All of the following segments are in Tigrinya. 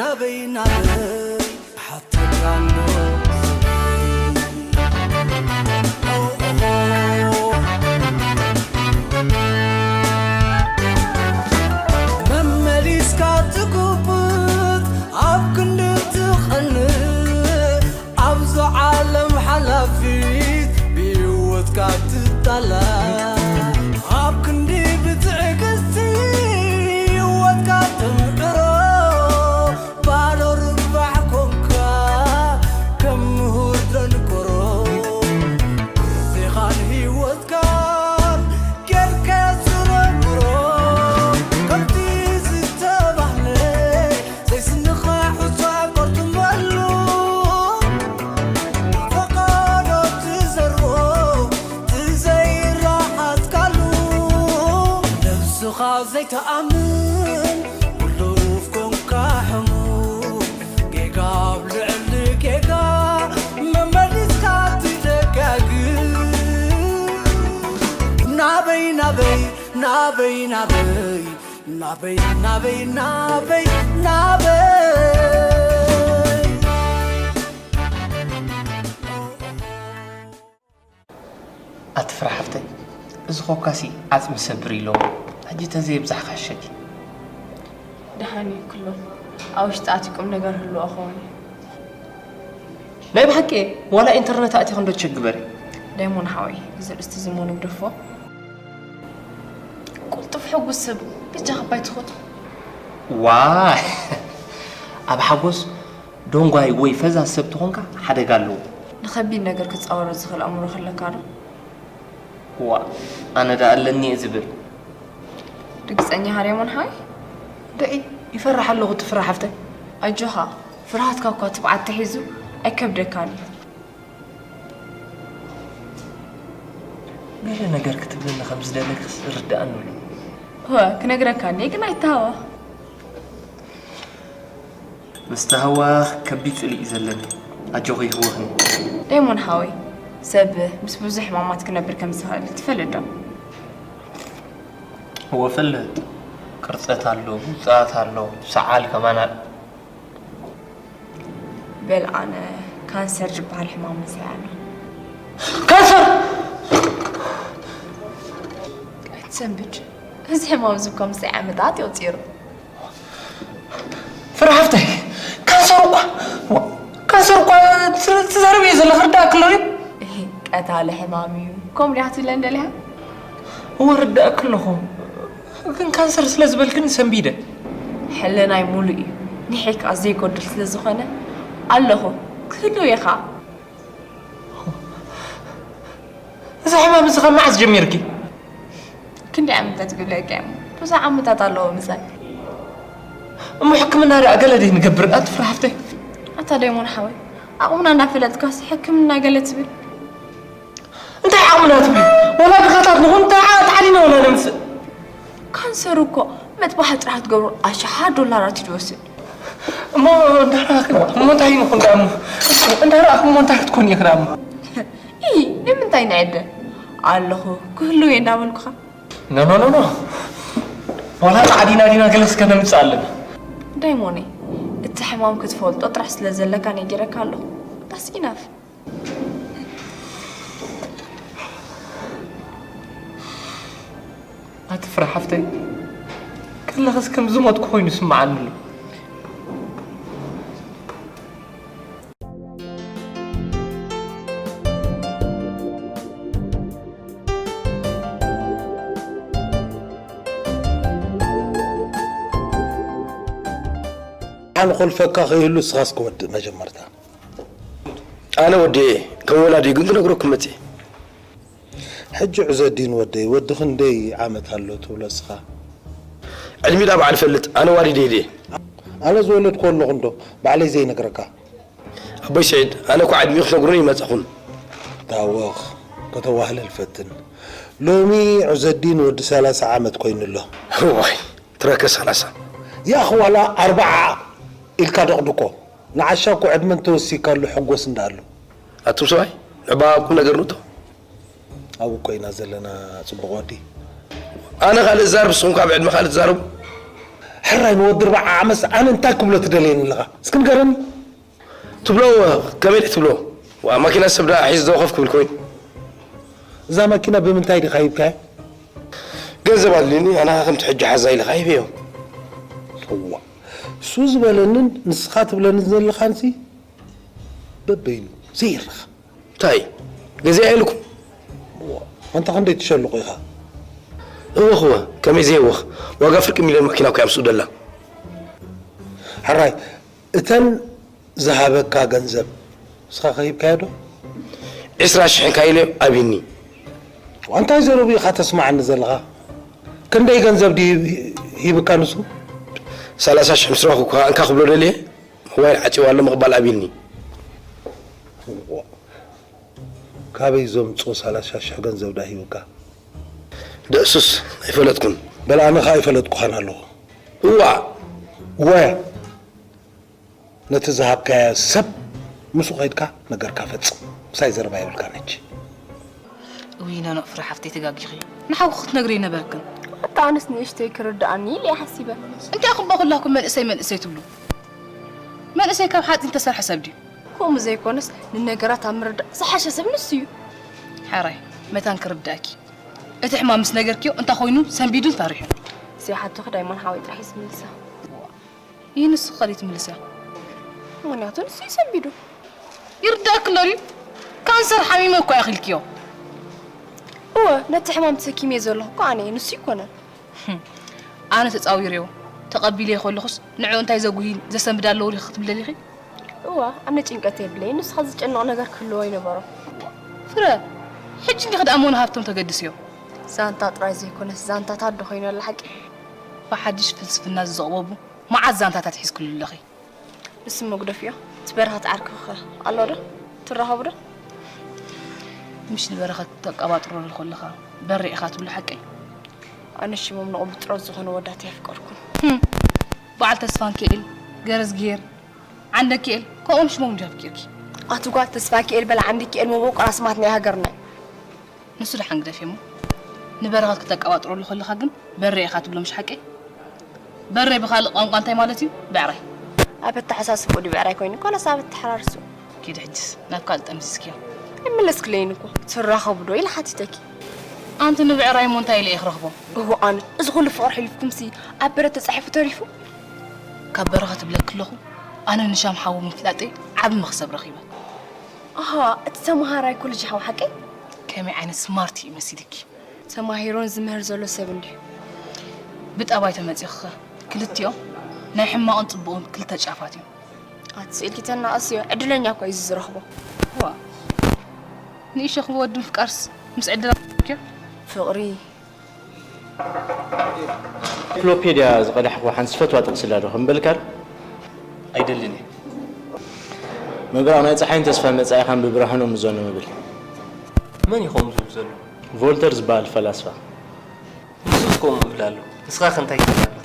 ናበይ ናበይ ሓተካ ኣሎ መመሊስካ ትጉብጥ ኣብ ክንዲ ትቐንእ ኣብዛ ዓለም ሓላፊት ብህይወትካ ትጣላ ኣብ ክንዲ ብትዕግስቲ ህይወትካ ተምዕሮ ባዶ ርባሕ ኮንካ ከም ምሁር ደንቆሮ ግዜኻን ህይወትካን ጌርካዮ ዝረምሮ ከምቲ ዝተባህለ ዘይስንኻ ሑጻ ቆርጥመሉ ፈቐዶ ትዘርቦ ትዘይረኣትካሉ ነብስኻ ዘይተኣምን ውሉፍ ኮንካ ሕሙም ጌጋ ኣብ ልዕሊ ጌጋ መመሊስካ ትደጋግም ናበይ ናበይ ናበይ ናበይ ናበይ ናበይ ናበይ ናበይ ኣትፍራ ሓፍተይ፣ እዚ ኮካሲ ዓጽሚ ሰብር ኢለዎ። ሕጂ ተዘየብዛሕካ ሸኪ። ደሓን እዩ ክሎ። ኣብ ውሽጢ ኣቲ ቁም ነገር ህልዎ ኸውን እዩ። ናይ ብሓቂ ዋላ ኢንተርነት ኣእቲኽ እንዶ ቸክ ግበሪ። ዳይሞን ሓወይ፣ እዚ ርእስቲ ዝሞ ንግደፎ። ቁልጡፍ ሕጉስ ሰብ ብጃኻ ባይ ትኾት። ዋይ! ኣብ ሓጎስ ዶንጓይ ወይ ፈዛዝ ሰብ ተኾንካ ሓደጋ ኣለዎ። ንኸቢድ ነገር ክጻወሮ ዝኽእል ኣእምሮ ከለካ ዶ? ዋ፣ ኣነ ደኣ ኣለኒ እየ ዝብል። ርግጸኛ ሃርያሞን ሓይ? ደዒ፣ ይፈርሕ ኣለኹ ትፍራ ሓፍተይ። ኣጆኻ፣ ፍርሃትካ እኳ ትብዓት ተሒዙ ኣይከብደካን እዩ። ገለ ነገር ክትብለኒ ከም ዝደለክስ ርድኣኒ ኣሎ። እወ፣ ክነግረካ እንድየ ግን ኣይተሃዋ። ምስ ተሃዋ ከቢድ ጽልኢ እዩ ዘለኒ። ኣጆኺ ይህወኽኒ። ደይሞን ሓወይ፣ ሰብ ምስ ብዙሕ ሕማማት ክነብር ከም ዝኽእል ትፈልጥ ዶ? እወ እፈልጥ። ቅርጸት ኣሎ፣ ውጽኣት ኣሎ፣ ሰዓል ከማን ኣሎ። በል ኣነ ካንሰር ዝበሃል ሕማም ምሳይ ኣሎ። ካንሰር! ኣይትሰንብድ። እዚ ሕማም እዚ እኮ ምሳይ ዓመታት የቑጺሩ። ፍረ ሓፍተይ፣ ካንሰር እኳ፣ ዋ፣ ካንሰር እኳ ትዛረብ እየ ዘለኺ ርዳእ ክሎ ድዩ? እሂ፣ ቀታሊ ሕማም እዩ። ከምኡ ዲኻ ትብለኒ ደሊኻ? እወ ርዳእ ክለኹ። ግን ካንሰር ስለ ዝበልክኒ ሰንቢደ። ሕልናይ ሙሉእ እዩ። ኒሐይ ከኣ ዘይጎድል ስለ ዝኾነ ኣለኹ። ክህልው እየ ከኣ። እዚ ሕማም እዚ ካብ መዓስ ጀሚርኪ? ክንደይ ዓመታት ክብለካ እየ እሞ፣ ብዙሕ ዓመታት ኣለዎ ምሳይ። እሞ ሕክምና ደኣ ገለ ደይ ንገብር? ኣቲ ፍረ ሓፍተይ። ኣታ ደይሞን ሓወይ፣ ዓቕምና እናፈለጥካስ ሕክምና ገለ ትብል? እንታይ ዓቕምና ትብሊ? ወላ ድኻታት ንኹን እንታይ ዓቕምና ወላ ነምጽእ? ካንሰር እኮ መጥባሕቲ ጥራሕ ትገብሮ ኣሽሓት ዶላራት እዩ ዝወስድ። እሞ እንዳረኣኽሞ፣ እሞ እንታይ ንኹን ደኣ እሞ? እንዳረኣኽሞ እንታይ ክትኮን ኢኺ ደኣ እሞ? ኢ፣ ንምንታይ ንዕደ? ኣለኹ፣ ክህልው እየ እንዳበልኩኻ። ኖ፣ ኖ፣ ኖ፣ ኖ። ዋላ ጻዕዲና ዲና ገለ እስከ ነምጽእ ኣለና። ዳይሞነይ፣ እቲ ሕማም ክትፈልጦ ጥራሕ ስለ ዘለካ ነጊረካ ኣለኹ። That's enough። ኣቲ ፍረ ሓፍተይ፣ ከለኽስ ከም ዝሞትኩ ኮይኑ ይስምዓኒ ኣሎ። ኣነ ኮልፈካ ከይህሉ እስኻስ ክወድእ መጀመርታ። ኣነ ወዲ እየ፣ ከም ወላዲ ግን ክነግረኩም መጽእ። ሕጂ ዑዘዲን ወደይ፣ ወዲ ክንደይ ዓመት ኣሎ ትብሎ እስኻ? ዕድሚ ዳ በዓል ፈልጥ፣ ኣነ ዋሊድ እየ ድየ? ኣነ ዝወለድኮ ኣለኹ እንዶ፣ ባዕለይ ዘይነግረካ። ኣቦይ ስዒድ፣ ኣነ እኳ ዕድሚኡ ክነግሩኒ ይመጻኹን። ታወኽ፣ ከተዋህለል ፈትን። ሎሚ ዑዘዲን ወዲ ሰላሳ ዓመት ኮይኑ ኣሎ። እዋይ፣ ትረከ ሰላሳ። ያኽ ዋላ ኣርባዓ ኢልካ ደቕድቆ። ንዓሻ እኮ ዕድመ እንተወሲካሉ ሕጎስ እንዳ ኣሎ። ኣቱም ሰብኣይ፣ ንዕባ ቁም ነገር ንእቶ። ኣብኡ እኮ ኢና ዘለና፣ ጽቡቕ ወዲ። ኣነ ካልእ እዛረብ፣ ንስኹም ከኣ ብዕድመ ካልእ ትዛረቡ። ሕራይ ንወዲ ኣርብዓ ዓመት ኣነ እንታይ ክብሎ ትደልየኒ ኣለኻ? እስኪ ንገረኒ። ትብሎ ከመይ ትብሎ? ዋ፣ ማኪና ሰብ ደኣ ሒዝ ደው ከፍ ክብል ኮይኑ። እዛ ማኪና ብምንታይ ዲኻ ሂብካያ? ገንዘብ ኣድልዩኒ፣ ኣነ ከምቲ ሕጂ ሓዛ ኢልኻ ሂበዮ። እዋ፣ እሱ ዝበለንን ንስኻ ትብለኒ ዘለኻንሲ በበይኑ ዘይርኽ። እንታይ? ገዚኣ ኢልኩም? እዋ፣ ኣንታ ክንደይ ትሸልቑ ኢኻ? እወኽ፣ እወ፣ ከመይ ዘይወኽ? ዋጋ ፍርቂ ሚልዮን ማኪና እኮ እያ ምስኡ ደላ። ሕራይ፣ እተን ዝሃበካ ገንዘብ ንስኻ ከሂብካዮ ዶ? ዕስራ ሽሕ እንካ ኢለ ኣብኒ። እንታይ ዘረቡ ኢኻ ተስማዓኒ ዘለኻ? ክንደይ ገንዘብ ድዩ ሂብካ ንሱ? ሰላሳ ሽሕ ምስ ረኹ እኳ እንካ ክብሎ ደልየ፣ ሞባይል ዓጺዋ ኣሎ ምቕባል ኣብኒ። ካበይ ዘምጾ ሰላሳ ሽሕ ገንዘብ ዳ ሂብካ? ደእሱስ ኣይፈለጥኩን። በል ኣነ ኸኣ ኣይፈለጥኩኻን ኣለኹ። እዋ። ወ ነቲ ዝሃብካዮ ሰብ ምስኡ ከይድካ ነገርካ ፈጽም። ምሳይ ዘረባ የብልካን ሕጂ። እውይ ነኖ ፍረ ሓፍተይ ተጋጊኺ። ንሓውኺ ክትነግሪ ነበርክን። ኣታ ኣነስ ንእሽተይ ክርድኣኒ ኢለ እየ ሓሲበ። እንታይ እኹም በኹላኩም መንእሰይ መንእሰይ ትብሉ? መንእሰይ ካብ ሓፂን ተሰርሐ ሰብ ድዩ? ከምኡ ዘይኮነስ ንነገራት ኣብ ምርዳእ ዝሓሸ ሰብ ንሱ እዩ። ሓራይ መታን ክርዳእኪ። እቲ ሕማም ምስ ነገርክዮ እንታይ ኮይኑ ሰንቢዱን ፈሪሑን? ዘይሓቶኺ ዳይሞን ሓወይ ጥራሕ እዩ ዝምልሳ። ይህ ንሱ ኸሊት ምልስያ። ምኽንያቱ ንሱ እዩ ሰንቢዱ። ይርዳእኪ ኣሎ ድዩ? ካንሰር ሓሚመ እኮ ኢኺ ኢልክዮ። እወ፣ ነቲ ሕማም ተሰኪመዮ ዘለኹ እኮ ኣነ እየ፣ ንሱ ኣይኮነን። ህም፣ ኣነ ተጻዊረዮ፣ ተቐቢለዮ ከለኹስ ንዕኡ እንታይ ዘጉሂን ዘሰንብድ ኣለዎ ኢልኪ ክትብሊ ደሊኺ? እወ፣ ኣነ ጭንቀት የብለይን፣ ንሱ ኸዚ ዝጨንቕ ነገር ክህልዎ ኣይነበሮን። ፍረ፣ ሕጂ እንዲኺ ደኣ ሞን ሃብቶም ተገድስዮ። ዛንታ ጥራይ ዘይኮነስ ዛንታታት ዶ ኮይኑ ኣሎ ሓቂ? ብሓድሽ ፍልስፍና ዝዘቕበቡ መዓት ዛንታታት ሒዝክሉ ኣለኺ። ንሱ መጉደፍዮ፣ እቲ በረኸት ዓርክኺ ኣሎ ዶ? ትራኸቡ ዶ? ምሽ ንበረኸት ተቀባጥረሉ ከለኻ በሬ ኢኻ ትብሎ ሓቀይ? ኣነ ሽሞም ንቑብጥሮት ዝኾኑ ወዳት የፍቀርኩም። ህም፣ በዓል ተስፋንኪኤል፣ ገረዝጊሄር፣ ዓንደኪኤል፣ ከምኦም ሽሞም እንዲ ኣፍቂርኪ። ኣቲ ጓል ተስፋንኪኤል በል ዓንደኪኤል መበቆል ኣስማት ናይ ሃገርና እዩ። ንሱ ደሓን ግደፍዮ እሞ፣ ንበረኸት ክተቀባጥረሉ ከለኻ ግን በሬ ኢኻ ትብሎ፣ ምሽ ሓቀይ? በሬ ብኻልእ ቋንቋ እንታይ ማለት እዩ? ብዕራይ። ኣብ ኣተሓሳስብኡ ድዩ ብዕራይ ኮይኑ? ኮነስ ኣብ ኣተሓራርስኡ? ኪዲ ሕጅስ ናብ ካልእ ጠምዚዝክዮ። ኣይመለስክለይን እኮ። ትራኸቡ ዶ ኢለ ሓቲተኪ። ኣንቲ ንብዕራይ እሞ እንታይ ኢለ እየ ክረኽቦ? እዋእ ኣነ፣ እዚ ኩሉ ፍቕሪ ሕሊፍኩምሲ ኣብ በረድ ተጻሒፉ ተሪፉ? ካብ በረኸት እብለኪ ኣለኹ፣ ኣነ ንሻም ሓዉ ምፍላጠይ ዓቢ መኽሰብ ረኺበ። ኣሃ፣ እቲ ተመሃራይ ኮለጅ ሓው ሓቀይ? ከመይ ዓይነት ስማርት እዩ መሲልኪ? ተማሂሩን ዝምህር ዘሎ ሰብ እንድዩ። ብጠባይ ተመጺኽኸ፣ ክልቲኦም ናይ ሕማቕን ጽቡቕን ክልተ ጫፋት እዮም። ኣቲ ስኢልኪ ተናቐስዮ፣ ዕድለኛ እኮ እዩ እዚ ዝረኽቦ። ዋ፣ ንኢሸኹ ወዲ ምፍቃርስ ምስ ዕድላ ፍቅሪ። ኤንሳይክሎፔድያ ዝቐዳሕክዋ ሓንቲ ዝፈትዋ ጥቕሲ ኣላ ዶ ከምበልካ ዶ? ኣይደልን እየ። ምብራቕ ናይ ጸሓይን ተስፋን መጻኢኻን ብብርሃኖም እዞ ንምብል። መን እዩ ከምኡ ዝብል ዘሎ? ቮልተር ዝበሃል ፈላስፋ። ንሱስ ከምኡ ይብል ኣሎ። ንስኻ ከ እንታይ ትብል ኣለኻ?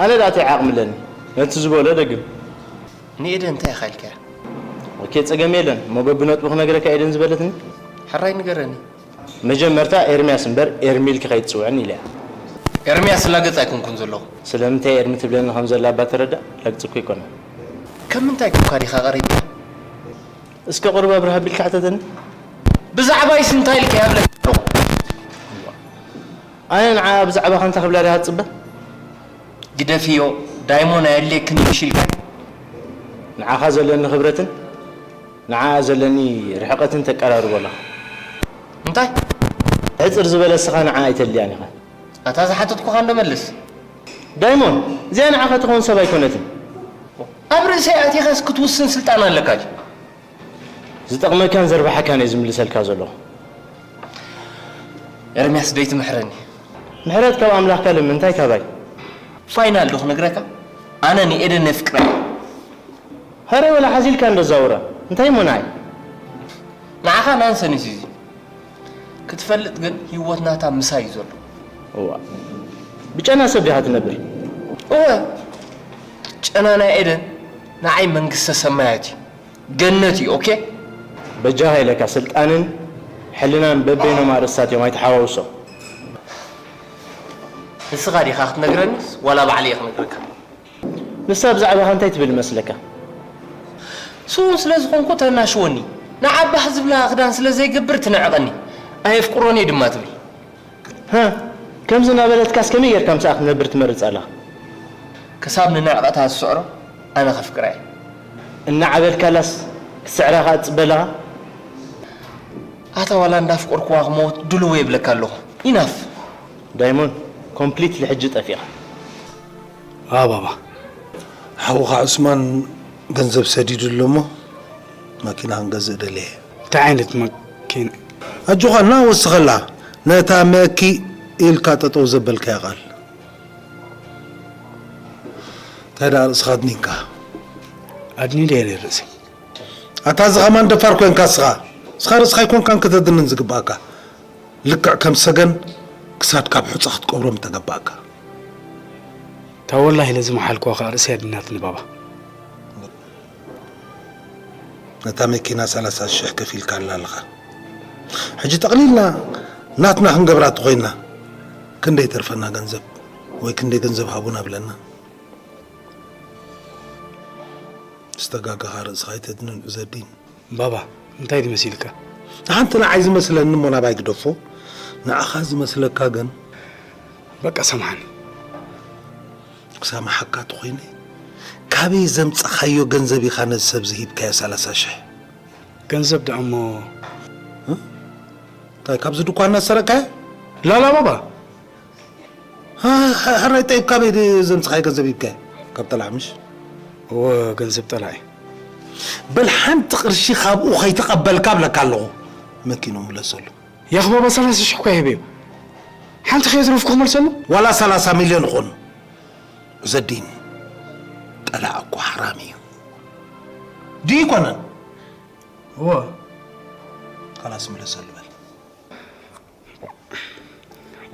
ኣነ ደኣ እንታይ ዓቕሚ ኣለኒ? ነቲ ዝበሎ ደግም። ንኤደን እንታይ ኢኻ ኢልካያ? ኦኬ፣ ጸገም የለን። እሞ በብነጥቡ ክነግረካ ኤደን ዝበለትኒ? ሕራይ ንገረኒ። መጀመርታ ኤርምያስ እምበር ኤርሚ ኢልኪ ከይትጽውዕኒ ኢለያ። ኤርምያስ ላገጽ ኣይኮንኩን ዘለኹ። ስለምንታይ ኤርሚ ትብለኒ ከም ዘላ እባ ተረዳእ፣ ላግጺ እኮ ኣይኮነን። ካብ ምንታይ ኮንካ ዲኻ ቀሪብካ? እስከ ቁሩብ ኣብርህ ኣቢልካ ሕተተኒ። ብዛዕባይስ እንታይ ኢልካያ እብለካ ኣለኹ። ኣነ ንዓኣ ብዛዕባኻ እንታይ ክብላ ዲኻ ትጽበ? ግደፍዮ፣ ዳይሞን ኣየድልየክን እዩ ኢልካያ? ንዓኻ ዘለኒ ክብረትን ንዓኣ ዘለኒ ርሕቀትን ተቀራርቦ ኣለኻ። እንታይ? ሕጽር ዝበለ እስኻ ንዓኣ ኣይተድልያን ኢኻ። ኣታ ዝሓተትኩኻ እንዶ መልስ። ዳይሞን፣ እዚኣ ንዓኻ ትኸውን ሰብ ኣይኮነትን። ኣብ ርእሰይ ኣቲኻስ ክትውስን ስልጣን ኣለካ ድዩ? ዝጠቕመካን ዘርብሓካን እየ ዝምልሰልካ ዘለኹ። ኤርምያስ ደይትምሕረኒ። ምሕረት ካብ ኣምላኽካ ልምን፣ እንታይ ካባይ? ፋይናል ዶ ክነግረካ? ኣነ ንኤደን ነፍቅራ እየ። ሀረ ወላ ሓዚልካ እንዶ ዛውራ። እንታይ እሞ ንዓይ? ንዓኻ ናንሰንስ እዩ እዚ። ክትፈልጥ ግን ህይወት ናታ ምሳይ እዩ ዘሎ። እዋ። ብጨና ሰብ ዲኻ ትነብር? እወ። ጨና ናይ ኤደን ንዓይ መንግስተ ሰማያት እዩ። ገነት እዩ፣ ኦኬ? በጃኻ ኢለካ ስልጣንን ሕልናን በበይኖም ኣርእስታት እዮም፣ ኣይተሓዋውሶ። ንስኻ ዲኻ ክትነግረኒስ ዋላ ባዕለይ እየ ክነግረካ? ንሳ ብዛዕባኻ እንታይ ትብል ይመስለካ? ስዉእ ስለ ዝኾንኩ ተናሽወኒ። ንዓ ባህ ዝብላ ክዳን ስለ ዘይገብር ትንዕቐኒ። ኣየፍቅሮን እየ ድማ ትብል። ሃ፣ ከምዚ እናበለትካስ ከመይ ጌርካ ምስኣ ክትነብር ትመርጽ ኣለኻ? ክሳብ ንንዕቐታ ዝስዕሮ ኣነ ከፍቅራ እየ። እናዓበድካላስ ክስዕራ ከኣ ትጽበ ኣለኻ? ኣታ ዋላ እንዳፍቀርኩዋ ክመውት ድልው እየ ይብለካ ኣለኹ። ኢናፍ። ዳይሞንድ፣ ኮምፕሊትሊ ሕጂ ጠፊእኻ። አ ባባ፣ ሓውኻ ዑስማን ገንዘብ ሰዲዱ ኣሎ እሞ መኪና ክንገዝእ ደልየ። እንታይ ዓይነት መኪና? ኣጆኻ እና ወስኸላ፣ ነታ መኪ ኢልካ ጠጠው ዘበልካያ ቃል። እንታይ ደኣ ርእስኻ ኣድኒንካ? ኣድኒን እየ ርእሰይ። ኣታ እዚ ኸማን ደፋር ኮንካ እስኻ። እስኻ ርእስኻ ኣይኮንካን ከተድንን ዝግባእካ። ልክዕ ከም ሰገን ክሳድካ ኣብ ሑጻ ክትቀብሮ ምተገባእካ። እታ ወላሂ ለዝመሓልክዋ ኸኣ ርእሰይ ኣድኒናትኒ ባባ። ነታ መኪና ሰላሳ ሽሕ ከፊልካላ ኣለኻ። ሕጂ ጠቕሊልና ናትና ክንገብራ እንተኾይንና፣ ክንደይ ተርፈና ገንዘብ ወይ ክንደይ ገንዘብ ሃቡና ብለና? ዝተጋገኻ ርእስኻ ኣይተድንን ዑዘዲን። ባባ፣ እንታይ ድመሲልካ? ንሓንቲ ንዓይ ዝመስለኒ እሞ ናባይ ግደፎ፣ ንዓኻ ዝመስለካ ግን? በቃ ሰምሓኒ። ክሰምሓካ ተኾይነ፣ ካበይ ዘምጻኻዮ ገንዘብ ኢኻ ነዚ ሰብ ዝሂብካዮ ሰላሳ ሽሕ? ገንዘብ ደኣ እሞ? እ? እንታይ ካብዚ ድኳን እናሰረቅካዮ? ላላ ባባ። ሃ-፣ ሃ-፣ ሃራይ ጠይብ ካበይ ድ-፣ ዘምጻኻዮ ገንዘብ ሂብካዮ? ካብ ጠላዕ ምሽ? እወ፣ ገንዘብ ጠላዕ እዩ። በል ሓንቲ ቅርሺ ካብኡ ከይተቐበልካ እብለካ ኣለኹ። መኪኑ ምለሰሉ። ያኽ ባባ፣ ሰላሳ ሽሕ እኳ ይህበዮ። ሓንቲ ከየትረፍኩ ክመልሰሉ? ዋላ ሰላሳ ሚልዮን ይኹን። ዑዘዲን፣ ጠላዕ እኮ ሓራም እዩ። ድዩ ይኮነን? እወ። ካላስ ምለሰሉ በል።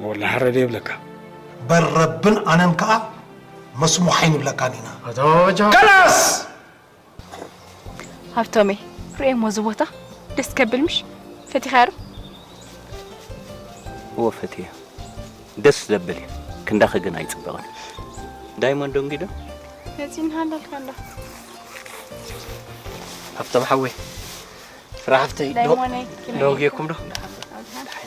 ወላ ሓረድ የብለካ። በል ረብን ኣነን ከኣ መስሙሕ ኣይንብለካን ኢና። ኣታ ባባ ጃ- ከላስ! ሃብቶመይ፣ ርእየሞ እዚ ቦታ ደስ ከብል ምሽ? ፈቲኻዮ ዶ? እወ ፈትየ። ደስ ዘብል እዩ። ክንዳኺ ግን ኣይጽብቕን። ዳይመንድ ዶንጊ ዶ? መጺእና ሃለልካ ኣሎ። ሃብቶም ሓወይ፣ ፍረ ሓፍተይ፣ ዶ-፣ ዳይሞነይ፣ ኪመይ ዶንጊ ኢልኩም ዶ? ኣብዝሓ።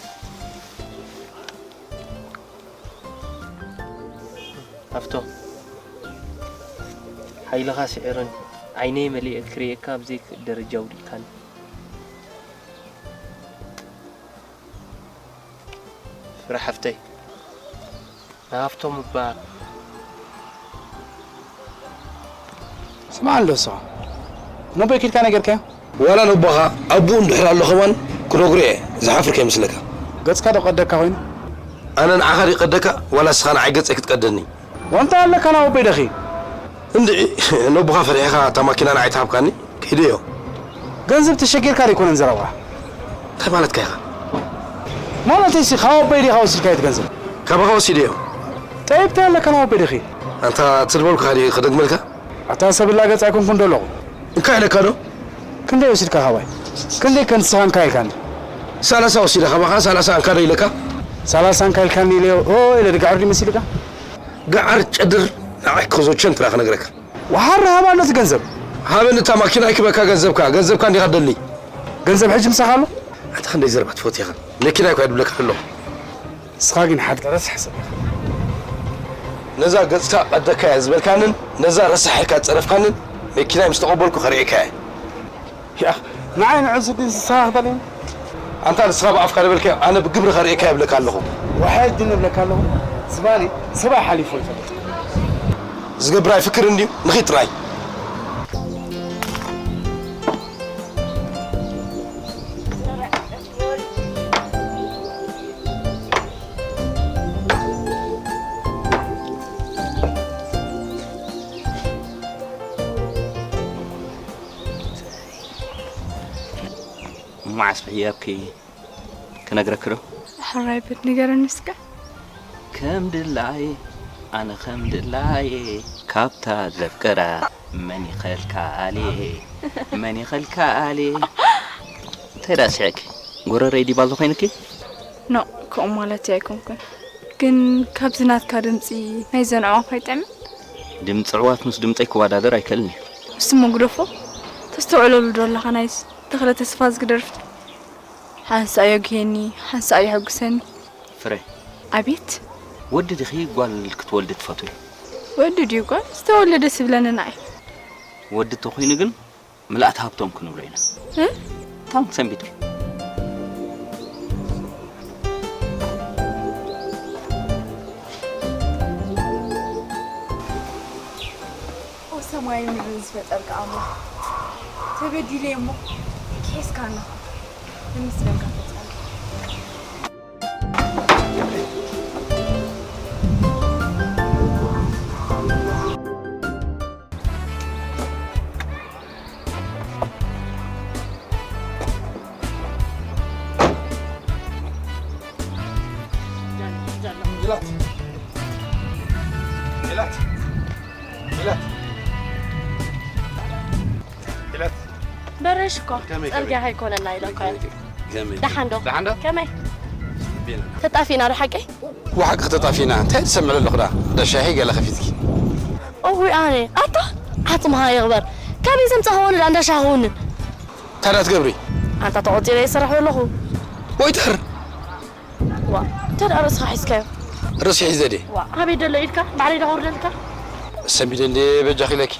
ሃብቶም፣ ሓይልኻ ስዒሩኒ፣ ዓይነይ መሊኤ ክርእየካ ኣብ ዘይክእል ደረጃ ኣውዲቕካኒ። ፍረ ሓፍተይ፣ ንሃብቶም እባ። ስምዓ እንዶ ንስኻ፣ ነቦይ ኪድካ ነገርካዮ? ዋላ ነቦኻ ኣቡኡ እንድሕር ኣሎ ከማን ክነግሮ እየ፣ ዝሓፍር ከይመስለካ። ገጽካ ዶ ቀደካ ኮይኑ? ኣነ ንዓኻ ድዩ ቀደካ፣ ዋላ ንስኻ ንዓይ ገጸይ ክትቀደኒ? ወንታ ኣለካ ናብ ኣቦይ ደኺ? እንድዒ፣ ነቦኻ ፈሪሕኻ እታ ማኪና ንዓይ ትሃብካኒ? ከይደዮ። ገንዘብ ተሸጊርካ ዘይኮነን ዘረባ። እንታይ ማለትካ ኢኻ? ማለተይሲ፣ ካብ ኣቦይ ዲኻ ወሲድካዮ እቲ ገንዘብ? ካባኻ ወሲደዮ። ጠይብ፣ እንታይ ኣለካ ናብ ኣቦይ ደኺ? ኣንታ፣ እቲ ዝበልኩኻ ድየ ክደግመልካ? ኣታ ሰብ ላገጽ ኣይኮንኩን ዶ ኣለኹ? እንካ ኢለካ ዶ? ክንደይ ወሲድካ ካባይ? ክንደይ ከ ንስኻ እንካ ኢልካኒ? ሰላሳ ወሲደ ካባኻ፣ ሰላሳ እንካ ዶ ኢለካ? ሰላሳ እንካ ኢልካኒ ኢለዮ፣ ኦ ኢለ ድጋዕር ድዩ መሲልካ? ጋዕር ጨድር ንዓይ ክዞቸን ትራ ክነግረካ። ወሓር ሃባ ኣሎ እቲ ገንዘብ። ሃበኒ እታ ማኪና ይክበካ ገንዘብካ፣ ገንዘብካ እንዲኻ ደሊ። ገንዘብ ሕጂ ምሳኻ ኣሎ? ኣታ ክንደይ ዘረባ ትፈቱ ኢኻ? መኪና እኳ ድብለካ ኣለኹ። ንስኻ ግን ሓደ ረሳሕ ሰብ ኢኻ። ነዛ ገጽካ ቀደካ እያ ዝበልካንን ነዛ ረሳሕ ኢልካ ዝጸረፍካንን መኪናይ ምስ ተቐበልኩ ከርእየካ እየ። ያኽ፣ ንዓይ ንዕሱ ድን ንስኻ ክተልየኒ? ኣንታ ንስኻ ብኣፍካ ዝበልካዮ ኣነ ብግብሪ ከርእየካ ይብለካ ኣለኹ። ወሓድ ድን እብለካ ኣለኹ። ዝባኒ ሰብኣይ ሓሊፎ ይፈልጥ። ዝገብር ኣይፍክርን ድዩ? ንኺድ ጥራይ። እሞ ዓስቢ ሕያብኪ ክነግረኪ ዶ? ሕራይ በት ንገረኒ እስከ። ከም ድላየ ኣነ ከም ድላየ ካብታ ዘፍቅራ መን ይኸልካልየ መን ይኸልካልየ። እንታይ ደኣ ስሕቂ? ጎረረይ ዲባዞ ኮይንኪ? ኖ፣ ከምኡ ማለተይ ኣይኮንኩን። ግን ካብዚ ናትካ ድምጺ ናይዘን ኣዕዋፍ ኣይጥዕምን? ድምፂ ኣዕዋፍ ምስ ድምፀይ ክወዳደር ኣይክእልን እዩ። እሱ መጉደፎ ተስተውዕለሉ ዶ ኣለኻ? ናይስ ተኽለ ተስፋ ዝግደርፍቲ ሓንሳእ የጉሄኒ ሓንሳእ የሐጉሰኒ። ፍረ ኣቤት። ወዲ ድኺ ጓል ክትወልዲ ትፈትዊ? ወዲ ድዩ ጓል ዝተወለደ ስብለኒ ንዓይ። ወዲ ተኾይኑ ግን ምልኣት ሃብቶም ክንብሎ ኢና። እ? ታንክስ ኣንቢትኪ። ኦ ሰማይን ምድርን ዝፈጠርካ ኣምላኽ፣ ተበዲለ እሞ ክሒስካና ነመስግነካ ፈጣሪ። ሜላት ሜላት ሜላት ሜላት በረሽ እኮ ከመይ፣ ከመይ? ጽርግያ ከይኮነና ኢለ እኮ እየ። ከመይ? ደሓን ዶ? ደሓን ዶ? ከመይ? ጽቢና። ተጣፊና ዶ ሓቀይ? ዋሓቂ ተጣፊና። እንታይ ትሰምዕ ኣለኹ ዳ? ዳ ሻሂ ገለ ከፊትኪ። እውይ ኣነ ኣታ ዓጽምኻ ይቕበር። ካበይ ዘምጻኻ ወለዳ እንዳ ሻሂ ክውንን? እንታይ ዳ ትገብሪ? ኣንታ ተቖጺረ ይሰርሕ ዘለኹ። ወይተር! ዋ፣ እንታይ ደኣ ርእስኻ ሒዝካዮ? ርእሲ ሒዘ ድየ? ዋ፣ ኣበይ ደሎ ኢድካ? ባዕለይ ዶ ከውርደልካ? ሰንቢደ እንድየ በጃኺ ኢለኪ።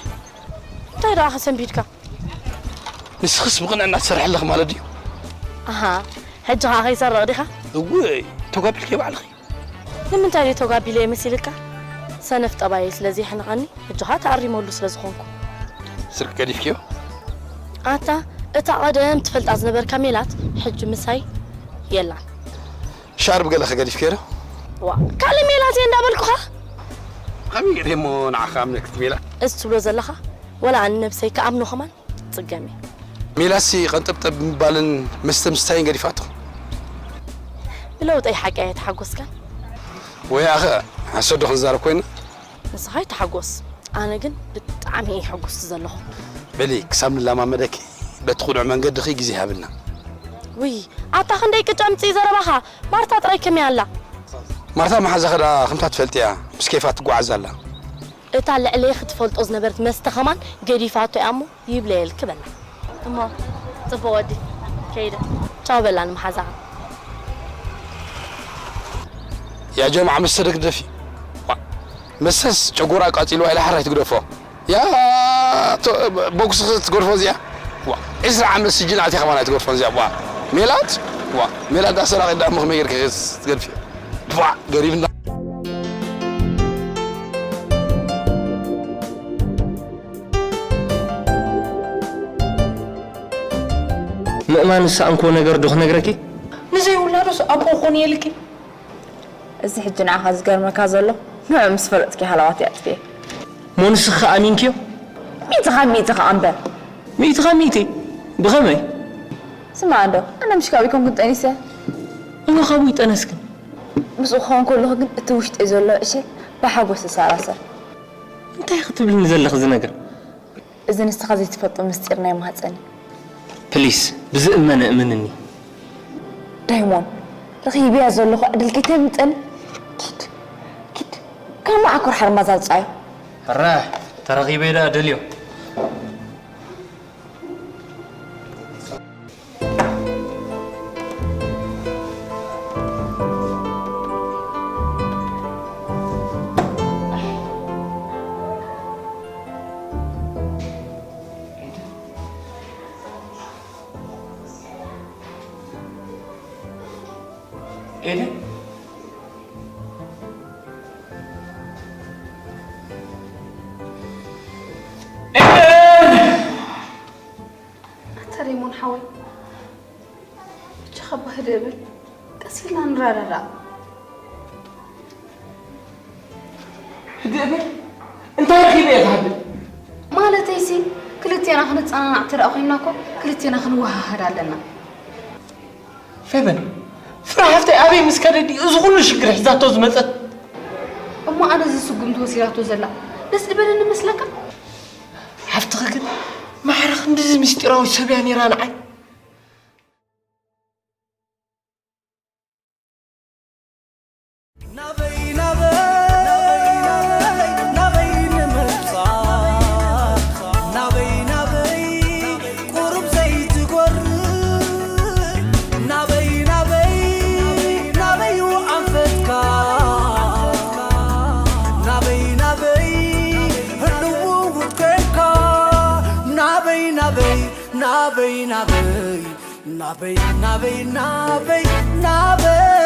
እንታይ ደኣ ከ ሰንቢድካ? ንስኽስ ብቕንዕና ትሰርሒ ኣለኺ ማለት ድዩ? ኣሃ፣ ሕጂ ኸኣ ከይሰርቕ ዲኻ? እውይ፣ ተጓቢልኪ ባዕልኺ። ንምንታይ ድዩ ተጓቢለ መሲልካ? ሰነፍ ጠባየይ ስለ ዘየሕንቐኒ፣ ሕጂ ኸኣ ተኣሪመሉ ስለ ዝኾንኩ። ስርቂ ገዲፍክዮ? ኣታ፣ እታ ቐደም ትፈልጣ ዝነበርካ ሜላት፣ ሕጂ ምሳይ የላን። ሻርብ ገለ ከገዲፍ ገይረ። ዋ፣ ካልእ ሜላት እየ እንዳበልኩኻ። ከመይ ገይረ እሞ ንዓኻ ኣምነክት ሜላት? እዚ ትብሎ ዘለኻ፣ ወላ ኣነ ነብሰይ ክኣምኖ ከማን ጽገም እየ። ሜላትሲ ቀንጠብጠብ ምባልን መስተ ምስታይን ገዲፋቶ። ብለውጠይ ሓቂ ኣይተሓጎስካን? ወይ ኣኸ፣ ሓሶት ዶ ክንዛረብ ኮይና? ንስኻ ኣይተሓጎስ፣ ኣነ ግን ብጣዕሚ እየ ሕጉስቲ ዘለኹ። በሊ፣ ክሳብ ንለማመደኪ በቲ ቁኑዕ መንገድኺ ግዜ ሃብና። ውይ፣ ኣታ ክንደይ ቅጫ ምጽኢ ዘረባኻ፣ ማርታ ጥራይ ከመይ ኣላ? ማርታ መሓዛኺ ደኣ ከምታ ትፈልጥያ፣ ምስ ኬፋ ትጓዓዝ ኣላ። እታ ልዕለይ ክትፈልጦ ዝነበረት መስተ ኸማን ገዲፋቶ እያ እሞ ይብለየልኪ በላ። እሞ ጽቡቕ ወዲ፣ ከይደ። ቻው በላ ንመሓዛኻ። ያ ጀምዓ መስተ ዶ ክትደፊ? ዋ፣ መስተስ ጨጎራ ኣቃጺልዋ ኢላ ሓራይ ትግደፎ። ያ፣ ቶ-፣ ቦክስ ክትገድፎ እዚኣ። ዋ፣ ዕስራ ዓመት ስጅን ኣትያ ከማን ኣይትገድፎን እዚኣ። ዋ፣ ሜላት፣ ዋ፣ ሜላት ዳ ሰራቒት ዳ እሞ ከመይ ጌርኪ ክትገድፊ? ዋ፣ ገሪብና። ምእማን ዝሰኣንክዎ ነገር ዶ ክነግረኪ? ንዘይውላዶስ ኣቦ ክኾን እየ ኢልኪ? እዚ ሕጂ ንዓኻ ዝገርመካ ዘሎ ንዑ ምስ ፈለጥኪ ሃለዋት የጥፍኤ። እሞ ንስኺ ከ ኣሚንክዮ? ሚእቲ ካብ ሚእቲ ከኣ እምበር። ሚእቲ ካብ ሚእቲ? ብኸመይ? ስማዕ እንዶ፣ ኣነ ምሽ ካብኡ ኣይኮንኩን ጠኒሰ። እወ ካብኡ ኣይጠነስክን። ምስኡ ክኸውን ከለኹ ግን እቲ ውሽጠይ ዘሎ ዕሸል ብሓጎስ ይሰራሰር። እንታይ ክትብልኒ ዘለኺ እዚ ነገር? እዚ ንስኻ ዘይትፈልጦ ምስጢር ናይ ማህጸን እዩ። ፕሊስ ብዝእመን እእምንኒ። ዳይሞን፣ ረኺበያ ዘለኹ ዕድል ከይተምልጠኒ። ኪድ፣ ኪድ፣ ካብ መዓኮር ሓርማዝ ኣውጽኣዮ። ሕራይ፣ ተረኺበዮ ደኣ ደልዮ። ኤደን? ኤደን! ኣታ ሬሞን ሓወይ፣ ብቻኻ እባ ህድእ በል፣ ቀስ ኢልና ንረዳዳእ። ህድእ በል? እንታይ ረኺበ እየ ዝሃድእ? ማለተይሲ፣ ክልቴና ክንጸናናዕ እንተ ደኣ ኮይንና እኮ፣ ክልቴና ክንወሃሃድ ኣለና። ፌቨን፣ ፍረ ሓፍተይ ኣበይ ምስ ከደ ድዩ እዚ ኩሉ ሽግር ሒዛቶ ዝመጸት? እሞ ኣነ እዚ ስጉምቲ ወሲዳቶ ዘላ ደስ ዝበለኒ መስለካ? ሓፍትኺ ግን ማዕረ ክንድዚ ምስጢራዊት ሰብ እያ ነይራ ንዓይ። ናበይ ናበይ ናበይ ናበይ ናበይ ንምርሓቕ ናበይ ናበይ ናበይ ናበይ ናበይ ናበይ